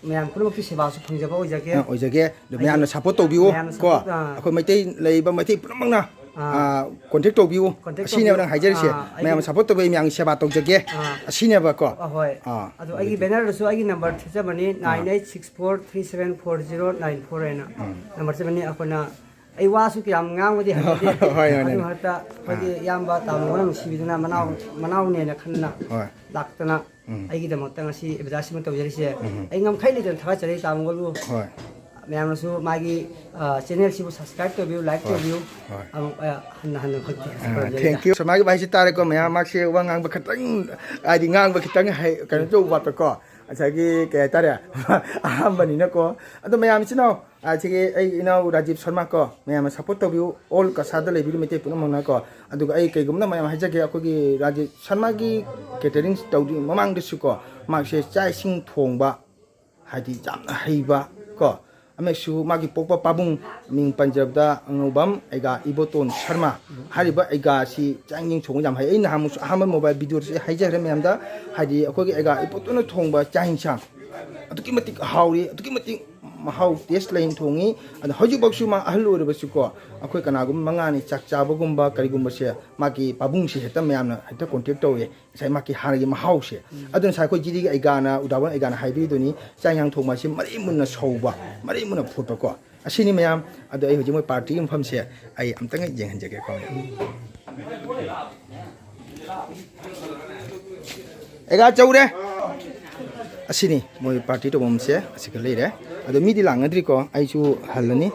ꯃꯌꯥꯝ ꯄꯨꯝꯅꯃꯛꯀꯤ ꯁꯦꯕꯥꯁꯨ ꯐꯪꯖꯕ ꯑꯣꯏꯖꯒꯦ꯫ ꯑ, ꯑꯣꯏꯖꯒꯦ꯫ ꯑꯗꯣ ꯑꯩꯒꯤ ꯃꯌꯥꯝꯅ support ꯇꯧꯕꯤꯌꯨ ꯃꯌꯥꯝꯅ ꯀꯣ꯫ Support, ꯑ, ꯑꯩꯈꯣꯏ ꯃꯩꯇꯩ ꯂꯩꯔꯤꯕ ꯃꯩꯇꯩ ꯄꯨꯝꯅꯃꯛꯅ, ꯑ, ꯑ, contact ꯇꯧꯕꯤꯌꯨ꯫ Contact ꯑꯁꯤꯅꯦꯕ ꯇꯧꯕꯤꯌꯨ꯫ ꯅꯪ ꯍꯥꯏꯖꯔꯤꯁꯦ꯫ ꯑ, ꯑꯩꯒꯤ ꯃꯌꯥꯝꯅ support ꯇꯧꯕꯤꯌꯨ, ꯃꯌꯥꯝꯒꯤ ꯁꯦꯕꯥ ꯇꯧꯖꯒꯦ꯫ ꯑ꯫ ꯑꯁꯤꯅꯦꯕꯀꯣ꯫ ꯑ, ꯍꯣꯏ꯫ ꯑ, ꯑꯗꯣ ꯑꯩꯒꯤ ꯑꯗꯨꯗꯤ꯫ Banner ꯗꯁꯨ ꯑꯩꯒꯤ number ꯊꯤꯖꯕꯅꯤ, ꯑ꯫ Nine eight six four three seven four zero nine four ꯍꯥꯏꯅ꯫ ꯎꯝ꯫ Number ꯊꯤꯖꯕꯅꯤ꯫ ꯑꯩꯈꯣꯏꯅ, ꯑꯩ ꯋꯥꯁꯨ ꯀꯌꯥꯝ ꯉꯥꯡꯕꯗꯤ ꯍꯩꯖꯗꯦ꯫ ꯍꯣꯏ, ꯍꯣꯏ, ꯑꯗꯨ ꯍꯣꯏ꯫ ꯃꯔꯛꯇ ꯑꯩꯈꯣꯏꯒꯤ ꯑ꯫ ꯏꯌꯥꯝꯕ ꯇꯥꯃꯣ ꯍꯣꯏꯅ ꯅꯨꯡꯁꯤꯕꯤꯗꯨꯅ ꯃꯅꯥꯎ-, ꯎꯝ꯫ ꯃꯅꯥꯎꯅꯦꯅ ꯈꯟꯅ ꯍꯣꯏ꯫ ꯂꯥꯛꯇꯅ ꯎꯝ꯫ ꯑꯩꯒꯤꯗꯃꯛꯇ ꯉꯁꯤ ꯑꯦꯗꯚꯔꯇꯥꯏꯁ ꯑꯃ ꯇꯧꯖꯔꯤꯁꯦ꯫ ꯎꯝ꯫ ꯑꯩ ꯉꯝꯈꯩ ꯂꯩꯇꯅ ꯊꯥꯒꯠꯆꯔꯤ ꯇꯥꯃꯣ ꯉꯣꯜꯕꯨ꯫ ꯍꯣꯏ꯫ ꯃꯌꯥꯝꯅꯁꯨ ꯃꯥꯒꯤ, ꯑ, channel ꯁꯤꯕꯨ subscribe ꯇꯧꯕꯤꯌꯨ, like ꯍꯣꯏ꯫ ꯇꯧꯕꯤꯌꯨ꯫ ꯍꯣꯏ꯫ ꯑꯃꯨꯛ, ꯑ, ꯍꯟꯅ ꯍꯟꯅ ꯈꯛꯇꯤ ꯑ, ꯈꯪꯖꯔꯤꯗ꯫ Thank you꯫ ꯁꯔꯃꯥꯒꯤ ꯚꯥꯏꯁꯤ ꯇꯥꯔꯦꯀꯣ, ꯃꯌꯥꯝ ꯃꯥꯁꯦ ꯋꯥ ꯉꯥꯡꯕ ꯈꯤꯇꯪ, ꯍꯥꯏꯗꯤ ꯉꯥꯡꯕ ꯈꯤꯇꯪ ꯍꯩ-, ꯀꯩꯅꯣ ꯇꯧꯕ ꯋꯥꯠꯄꯀꯣ꯫ ꯉꯁꯥꯏꯒꯤ ꯀꯩ ꯍꯥꯏꯇꯥꯔꯦ? ꯑꯍꯥꯟꯕꯅꯤꯅꯀꯣ꯫ ꯑꯗꯣ ꯃꯌꯥꯝ ꯏꯆꯤꯟ ꯏꯅꯥꯎ, ꯑ, ꯁꯤꯒꯤ ꯑꯩ ꯏꯅꯥꯎ ꯔꯥꯖꯤꯞ ꯁꯔꯃ ꯀꯣ, ꯃꯌꯥꯝꯅ support ꯇꯧꯕꯤꯌꯨ, all ꯀꯁꯥꯔꯗ ꯂꯩꯕꯤꯔꯤꯕ ꯃꯩꯇꯩ ꯄꯨꯝꯅꯃꯛꯅꯀꯣ꯫ ꯑꯗꯨꯒ ꯑꯩ ꯀꯩꯒꯨꯝꯕ ꯃꯌꯥꯝ ꯍꯥꯏꯖꯒꯦ, ꯑꯩꯈꯣꯏꯒꯤ ꯔꯥꯖꯤꯞ ꯁꯔꯃꯒꯤ catering ꯇꯧꯗ꯭ꯔꯤ ꯃꯃꯥꯡꯗꯁꯨꯀꯣ, ꯃꯍꯥꯛꯁꯦ ꯆꯥꯛ ꯏꯁꯤꯡ ꯊꯣꯡꯕ, ꯍꯥꯏꯗꯤ ꯌꯥꯝꯅ ꯍꯩꯕ ꯀꯣ, ꯑꯃꯁꯨ ꯃꯥꯒꯤ ꯄꯣꯛꯄ ꯄꯥꯕꯨꯡ ꯃꯤꯡ ꯄꯟꯖꯕꯗ ꯑꯉꯧꯕꯝ ꯑꯩꯒꯥ ꯏꯕꯣꯇꯣꯟ ꯁꯔꯃ ꯍꯥꯏꯔꯤꯕ ꯑꯩꯒꯥꯁꯤ ꯆꯥꯛ ꯏꯁꯤꯡ ꯊꯣꯡꯕ ꯌꯥꯝ ꯍꯩ꯫ ꯑꯩ ꯅꯍꯥꯟꯃꯨꯛꯁꯨ ꯑꯍꯥꯟꯕ mobile video ꯗꯁꯨ ꯑꯩ ꯍꯥꯏꯖꯈ꯭ꯔꯦ ꯃꯌꯥꯝꯗ, ꯍꯥꯏꯗꯤ ꯑꯩꯈꯣꯏꯒꯤ ꯑꯩꯒꯥ ꯏꯕꯣꯇꯣꯟꯅ ꯊꯣꯡꯕ ꯆꯥꯛ ꯏꯟꯁꯥꯡ ꯑꯗꯨꯛꯀꯤ ꯃꯇꯤꯛ ꯍꯥꯎꯔꯤ, ꯑꯗꯨꯛꯀꯤ ꯃꯇꯤꯛ ꯃꯍꯥꯎ taste ꯂꯩꯅ ꯊꯣꯡꯉꯤ꯫ ꯑꯗꯣ ꯍꯧꯖꯤꯛꯐꯥꯎꯁꯨ ꯃꯥ ꯑꯍꯜ ꯑꯣꯏꯔꯕꯁꯨꯀꯣ, ꯑꯩꯈꯣꯏ ꯀꯅꯥꯒꯨꯝꯕ ꯃꯉꯥꯅꯤ ꯆꯥꯛ ꯆꯥꯕꯒꯨꯝꯕ ꯀꯔꯤꯒꯨꯝꯕꯁꯦ ꯃꯥꯒꯤ ꯄꯥꯕꯨꯡꯁꯦ ꯍꯦꯛꯇ ꯃꯌꯥꯝꯅ ꯍꯦꯛꯇ contact ꯇꯧꯋꯦ꯫ ꯉꯁꯥꯏ ꯃꯥꯒꯤ ꯍꯥꯟꯅꯒꯤ ꯃꯍꯥꯎꯁꯦ꯫ ꯎꯝ꯫ ꯑꯗꯨꯅ ꯉꯁꯥꯏ ꯑꯩꯈꯣꯏ ꯖꯤꯔꯤꯒꯤ ꯑꯩꯒꯥꯅ, ꯎꯗꯥꯕꯟ ꯑꯩꯒꯥꯅ ꯍꯥꯏꯕꯤꯔꯤꯗꯨꯅꯤ, ꯆꯥꯛ ꯏꯟꯁꯥꯡ ꯊꯣꯡꯕ ꯑꯁꯤ ꯃꯔꯩ ꯃꯨꯟꯅ ꯁꯧꯕ, ꯃꯔꯩ ꯃꯨꯟꯅ ꯐꯨꯠꯄꯀꯣ꯫ ꯑꯁꯤꯅꯤ ꯃꯌꯥꯝ꯫ ꯑꯗꯣ ꯑꯩ ꯍꯧꯖꯤꯛ ꯃꯣꯏ party ꯒꯤ ꯃꯐꯝꯁꯦ ꯑꯩ ꯑꯝꯇꯪ ꯌꯦꯡꯍꯟꯖꯒꯦꯀꯣ꯫ ꯑꯩꯒꯥ ꯆꯧꯔꯦ꯫ ꯑꯁꯤꯅꯤ ꯃꯣꯏ party ꯇꯧꯐꯝꯁꯦ, ꯑꯁꯤꯒ ꯂꯩꯔꯦ꯫ ꯑꯗꯣ ꯃꯤꯗꯤ ꯂꯥꯛꯅꯗ꯭ꯔꯤꯀꯣ, ꯑꯩꯁꯨ ꯍꯜꯂꯅꯤ꯫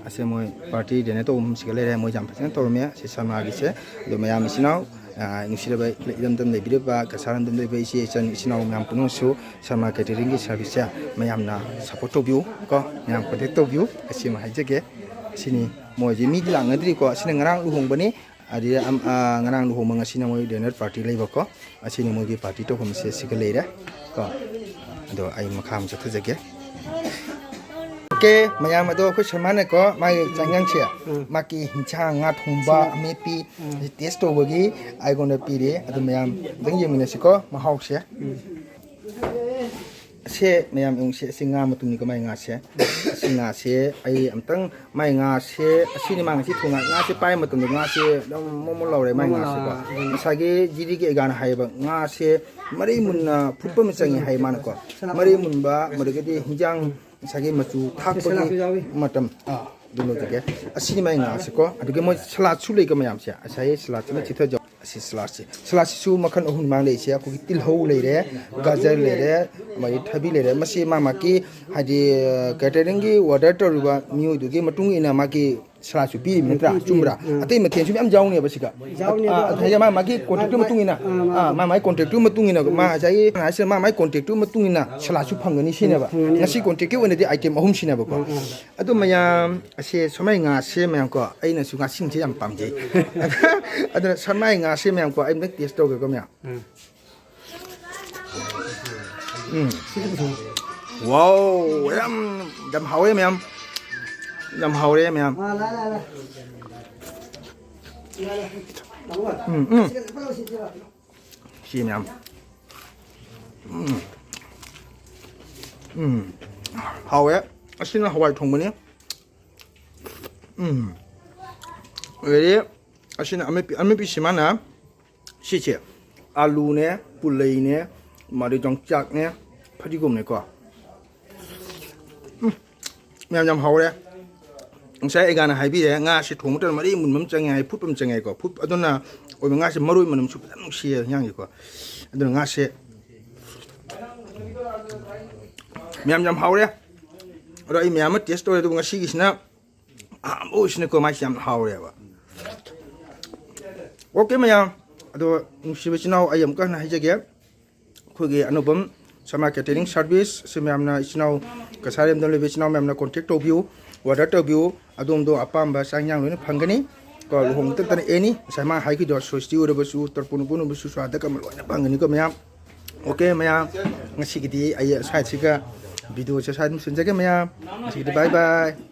ꯑꯁꯦ ꯃꯣꯏ ꯄꯥꯔꯇꯤ ꯗꯤꯅꯔ ꯇꯧꯕ ꯃꯐꯝꯁꯤꯒ ꯂꯩꯔꯦ꯫ ꯃꯣꯏ ꯌꯥꯝ ꯐꯖꯅ ꯇꯧꯔꯝꯃꯦ꯫ ꯑꯁꯤ ꯁꯔꯃꯥꯒꯤꯁꯦ꯫ ꯑꯗꯣ ꯃꯌꯥꯝ ꯏꯆꯤꯟ ꯏꯅꯥꯎ, ꯑ, ꯅꯨꯡꯁꯤꯔꯕ ꯏꯔꯝꯗꯝ ꯂꯩꯕꯤꯔꯤꯕ, ꯀꯁꯥꯔ ꯂꯝꯗꯝ ꯂꯩꯕ ꯏꯆꯦ ꯏꯆꯟ ꯏꯆꯤꯟ ꯏꯅꯥꯎ ꯃꯌꯥꯝ ꯄꯨꯝꯅꯃꯛꯁꯨ ꯁꯔꯃꯥ ꯀꯦꯇꯔꯤꯡꯒꯤ ꯁꯥꯔꯚꯤꯁꯁꯦ ꯃꯌꯥꯝꯅ ꯁꯞꯄꯣꯔꯠ ꯇꯧꯕꯤꯌꯨ ꯀꯣ, ꯃꯌꯥꯝ ꯀꯣꯟꯇꯦꯛ ꯇꯧꯕꯤꯌꯨ꯫ ꯑꯁꯤꯃ ꯍꯥꯏꯖꯒꯦ꯫ ꯑꯁꯤꯅꯤ ꯃꯣꯏꯁꯦ ꯃꯤꯗꯤ ꯂꯥꯛꯅꯗ꯭ꯔꯤꯀꯣ꯫ ꯑꯁꯤꯅ ꯉꯔꯥꯡ ꯂꯨꯍꯣꯡꯕꯅꯤ꯫ ꯑꯗꯨꯗ ꯑꯝ-, ꯑ, ꯉꯔꯥꯡ ꯂꯨꯍꯣꯡꯕ, ꯉꯁꯤꯅ ꯃꯣꯏ ꯗꯤꯅꯔ ꯄꯥꯔꯇꯤ ꯂꯩꯕꯀꯣ꯫ ꯑꯁꯤꯅꯤ ꯃꯣꯏꯒꯤ ꯄꯥꯔꯇꯤ ꯇꯧꯐꯝꯁꯦ ꯁꯤꯒ ꯂꯩꯔꯦ ꯀꯣ꯫ ꯑꯗꯣ ꯑꯩ ꯃꯈꯥ ꯑꯃꯨꯛ ꯆꯠꯊꯖꯒꯦ꯫ ꯑꯣꯀꯦ, ꯃꯌꯥꯝ ꯑꯗꯣ ꯑꯩꯈꯣꯏ ꯁꯔꯃꯥꯅꯀꯣ ꯃꯥꯒꯤ ꯆꯥꯛ ꯏꯟꯖꯥꯡꯁꯦ, ꯎꯝ꯫ ꯃꯥꯒꯤ ꯍꯤꯟꯖꯥꯡ, ꯉꯥ ꯊꯣꯡꯕ, ꯎꯝ꯫ ꯑꯃꯦꯠꯄꯤ, ꯎꯝ꯫ ꯑꯁꯤ ꯇꯦꯁ ꯇꯧꯕꯒꯤ ꯑꯩꯉꯣꯟꯗ ꯄꯤꯔꯦ꯫ ꯑꯗꯨ ꯃꯌꯥꯝ ꯑꯝꯇꯪ ꯌꯦꯡꯃꯤꯟꯅꯁꯤꯀꯣ ꯃꯍꯥꯎꯁꯦ꯫ ꯎꯝ꯫ ꯑꯁꯦ ꯃꯌꯥꯝ ꯌꯦꯡꯉꯨꯁꯦ, ꯑꯁꯤ ꯉꯥ ꯃꯇꯨꯝꯅꯤꯀꯣ ꯃꯥꯏ ꯉꯥꯁꯦ꯫ ꯑꯁꯤ ꯉꯥꯁꯦ ꯑꯩ ꯑꯝꯇꯪ ꯃꯥꯏ ꯉꯥꯁꯦ, ꯑꯁꯤꯅꯤ ꯃꯥ ꯉꯁꯤ ꯊꯣꯡꯉ-, ꯉꯥꯁꯦ ꯄꯥꯏꯕ ꯃꯇꯝꯗ ꯉꯥꯁꯦ ꯑꯗꯨꯝ ꯃꯣꯟ ꯃꯣꯟ ꯂꯥꯎꯔꯦ ꯃꯥꯏ ꯃꯣꯟ ꯃꯣꯟ ꯉꯥꯁꯦꯀꯣ꯫ ꯂꯥꯎꯔꯦ꯫ ꯉꯁꯥꯏꯒꯤ ꯖꯤꯔꯤꯒꯤ ꯑꯩꯒꯥꯅ ꯍꯥꯏꯌꯦꯕ, ꯉꯥꯁꯦ ꯃꯔꯩ ꯃꯨꯟꯅ ꯐꯨꯠꯄ ꯑꯃ ꯆꯪꯉꯦ ꯍꯥꯏ ꯃꯥꯅꯀꯣ꯫ ꯃꯔꯩ ꯃꯨꯟꯕ, ꯃꯗꯨꯒꯗꯤ ꯍꯤꯟꯖꯥꯡ ꯉꯁꯥꯏꯒꯤ ꯃꯆꯨ ꯊꯥꯛꯄꯒꯤ ꯁꯂꯥꯠꯁꯨ ꯌꯥꯎꯏ꯫ ꯃꯇꯝ, ꯑꯥ, ꯑꯗꯨ ꯂꯣꯏꯖꯒꯦ꯫ ꯑꯁꯤꯅꯤ ꯃꯥꯏ ꯉꯥꯁꯦꯀꯣ꯫ ꯑꯗꯨꯒꯤ ꯃꯣꯏ ꯁꯂꯥꯠꯁꯨ ꯂꯩꯀꯣ ꯃꯌꯥꯝꯁꯦ꯫ ꯉꯁꯥꯏ ꯁꯂꯥꯠꯁꯤꯅ ꯆꯤꯊꯖꯧ꯫ ꯑꯁꯤ ꯁꯂꯥꯠꯁꯦ, ꯁꯂꯥꯠꯁꯤꯁꯨ ꯃꯈꯜ ꯑꯍꯨꯝ ꯃꯥꯡ ꯂꯩꯔꯤꯁꯦ꯫ ꯑꯩꯈꯣꯏꯒꯤ ꯇꯤꯜꯍꯧ ꯂꯩꯔꯦ, ꯒꯖꯔ ꯂꯩꯔꯦ, ꯑꯗꯒꯤ ꯊꯕꯤ ꯂꯩꯔꯦ꯫ ꯃꯁꯤ ꯃꯥ ꯃꯥꯒꯤ, ꯍꯥꯏꯗꯤ, ꯀꯦꯇꯔꯤꯡꯒꯤ ꯑꯣꯔꯗꯔ ꯇꯧꯔꯤꯕ ꯃꯤꯑꯣꯏꯗꯨꯒꯤ ꯃꯇꯨꯡ ꯏꯟꯅ ꯃꯥꯒꯤ ꯁꯂꯥꯠꯁꯨ ꯄꯤꯔꯤꯕ ꯅꯠꯇ꯭ꯔꯥ? ꯎꯝ, ꯎꯝ, ꯆꯨꯝꯕ꯭ꯔꯥ? ꯎꯝ꯫ ꯑꯇꯩ ꯃꯊꯦꯜꯁꯨ ꯃꯌꯥꯝ ꯌꯥꯎꯅꯦꯕ ꯁꯤꯒ꯫ ꯌꯥꯎꯅꯤ, ꯑ, ꯑꯗꯣ ꯑꯗꯨ ꯍꯥꯏꯁꯦ ꯃꯥ ꯃꯥꯒꯤ ꯀꯣꯟꯇꯦꯛꯇꯨꯒꯤ ꯃꯇꯨꯡ ꯏꯟꯅ, ꯑꯥ, ꯃꯥ ꯑꯥ, ꯃꯥ ꯃꯥꯒꯤ ꯀꯣꯟꯇꯦꯛꯇꯨꯒꯤ ꯃꯇꯨꯡ ꯏꯟꯅ, ꯎꯝ꯫ ꯃꯥ ꯉꯁꯥꯏꯒꯤ ꯍꯥꯏꯁꯦ ꯃꯥ ꯃꯥꯒꯤ ꯀꯣꯟꯇꯦꯛꯇꯨꯒꯤ ꯃꯇꯨꯡ ꯏꯟꯅ ꯁꯂꯥꯠꯁꯨ ꯐꯪꯒꯅꯤ ꯁꯤꯅꯦꯕ꯫ ꯐꯪꯒꯅꯤ꯫ ꯉꯁꯤ ꯀꯣꯟꯇꯦꯛꯀꯤ ꯑꯣꯏꯅꯗꯤ ꯑꯥꯏꯇꯦꯝ ꯑꯍꯨꯝ ꯁꯤꯅꯦꯕꯀꯣ꯫ ꯎꯝ, ꯎꯝ꯫ ꯑꯗꯨ ꯃꯌꯥꯝ ꯑꯁꯦ ꯁꯔꯃꯥꯏ ꯉꯥꯁꯦ ꯃꯌꯥꯝ ꯀꯣ, ꯑꯩꯅꯁꯨ ꯉꯥꯁꯤꯡꯁꯦ ꯌꯥꯝ ꯄꯥꯝꯖꯩ꯫ ꯑꯗꯨꯅ ꯁꯔꯃꯥꯏ ꯉꯥꯁꯦ ꯃꯌꯥꯝ ꯀꯣ, ꯑꯩ ꯑꯝꯇꯪ ꯇꯦꯁ ꯇꯧꯒꯦꯀꯣ ꯃꯌꯥꯝ꯫ ꯎꯝ꯫ ꯎꯝ꯫ ꯁꯤꯗꯤ ꯄꯨꯊꯣꯛꯑꯣ꯫ ꯋꯥꯎ, ꯌꯥꯝ, ꯌꯥꯝ ꯍꯥꯎꯋꯦ ꯃꯌꯥꯝ꯫ ꯌꯥꯝ ꯍꯥꯎꯔꯦ ꯃꯌꯥꯝ꯫ ꯑꯥ, ꯂꯥꯛꯑꯦ, ꯂꯥꯛꯑꯦ, ꯂꯥꯛꯑꯦ꯫ ꯎꯝ, ꯎꯝ꯫ ꯁꯤ ꯃꯌꯥꯝ꯫ ꯎꯝ꯫ ꯎꯝ꯫ ꯍꯥꯎꯋꯦ꯫ ꯑꯁꯤꯅ ꯍꯋꯥꯏ ꯊꯣꯡꯕꯅꯤ꯫ ꯎꯝ꯫ ꯑꯗꯩꯗꯤ ꯑꯁꯤꯅ ꯑꯃꯦꯠꯄꯤ, ꯑꯃꯦꯠꯄꯤꯁꯤ ꯃꯥꯅ ꯁꯤꯁꯦ ꯑꯥꯂꯨꯅꯦ, ꯄꯨꯂꯩꯅꯦ, ꯃꯗꯩ ꯌꯣꯡꯆꯥꯛꯅꯦ, ꯐꯗꯤꯒꯣꯝꯅꯦꯀꯣ꯫ ꯎꯝ꯫ ꯃꯌꯥꯝ ꯌꯥꯝ ꯍꯥꯎꯔꯦ꯫ ꯉꯁꯥꯏ ꯑꯩꯒꯥꯅ ꯍꯥꯏꯕꯤꯔꯦ, ꯉꯥꯁꯦ ꯊꯣꯡꯕ ꯃꯇꯝꯗ ꯃꯔꯤ ꯃꯨꯟꯕ ꯑꯃ ꯆꯪꯉꯦ ꯍꯥꯏ, ꯐꯨꯠꯄ ꯑꯃ ꯆꯪꯉꯦ ꯍꯥꯏꯀꯣ꯫ ꯐꯨꯠ-, ꯑꯗꯨꯅ ꯑꯣꯏꯕ ꯉꯥꯁꯦ ꯃꯔꯣꯏ ꯃꯅꯝꯁꯨ ꯐꯖꯅ ꯅꯨꯡꯁꯤꯌꯦ ꯍꯤꯟꯖꯥꯡꯒꯤꯀꯣ꯫ ꯑꯗꯨꯅ ꯉꯥꯁꯦ ꯃꯌꯥꯝ ꯌꯥꯝ ꯍꯥꯎꯔꯦ꯫ ꯑꯗꯣ ꯑꯩ ꯃꯌꯥꯝ ꯑꯃ ꯇꯦꯁ ꯇꯧꯔꯦ, ꯑꯗꯨꯕꯨ ꯉꯁꯤꯒꯤꯁꯤꯅ ꯑꯍꯥꯟꯕ ꯑꯣꯏꯁꯤꯅꯀꯣ, ꯃꯥꯏꯁꯦ ꯌꯥꯝ ꯍꯥꯎꯔꯦꯕ꯫ ꯑꯣꯀꯦ ꯃꯌꯥꯝ, ꯑꯗꯣ ꯅꯨꯡꯁꯤꯕ ꯏꯆꯤꯟ ꯏꯅꯥꯎ, ꯑꯩ ꯑꯃꯨꯛꯀ ꯍꯟꯅ ꯍꯥꯏꯖꯒꯦ, ꯑꯩꯈꯣꯏꯒꯤ ꯑꯅꯨꯄꯝ ꯁꯔꯃ ꯀꯦꯇꯔꯤꯡ ꯁꯥꯔꯚꯤꯁ ꯁꯤ ꯃꯌꯥꯝꯅ ꯏꯆꯤꯟ ꯏꯅꯥꯎ ꯀꯁꯥꯔꯤꯗ ꯂꯩꯕ ꯏꯆꯤꯟ ꯏꯅꯥꯎ ꯃꯌꯥꯝꯅ ꯀꯣꯟꯇꯦꯛ ꯇꯧꯕꯤꯌꯨ, ꯑꯣꯔꯗꯔ ꯇꯧꯕꯤꯌꯨ꯫ ꯑꯗꯣꯝꯗꯣ ꯑꯄꯥꯝꯕ ꯆꯥꯛ ꯏꯟꯖꯥꯡ ꯂꯣꯏꯅ ꯐꯪꯒꯅꯤ꯫ ꯀꯣ, ꯂꯨꯍꯣꯡꯕ ꯅꯠꯇꯅ ꯑꯦꯅꯤ ꯉꯁꯥꯏ ꯃꯥ ꯍꯥꯏꯈꯤꯗꯣ, ꯁ꯭ꯋꯁꯇꯤ ꯑꯣꯏꯔꯕꯁꯨ, ꯇꯔꯄꯣꯟ ꯎꯄꯣꯟ ꯑꯣꯏꯔꯕꯁꯨ, ꯁ꯭ꯔꯥꯗ ꯀꯔꯃ ꯂꯣꯏꯅ ꯐꯪꯒꯅꯤꯀꯣ ꯃꯌꯥꯝ꯫ ꯑꯣꯀꯦ ꯃꯌꯥꯝ, ꯉꯁꯤꯒꯤꯗꯤ ꯑꯩ ꯁ꯭ꯋꯥꯏꯁꯤꯒ ꯚꯤꯗꯤꯑꯣꯁꯦ ꯁ꯭ꯋꯥꯏ ꯑꯗꯨꯝ ꯁꯤꯟꯖꯒꯦ ꯃꯌꯥꯝ꯫ ꯉꯁꯤꯒꯤꯗꯤ ꯕꯥꯏ ꯕꯥꯏ꯫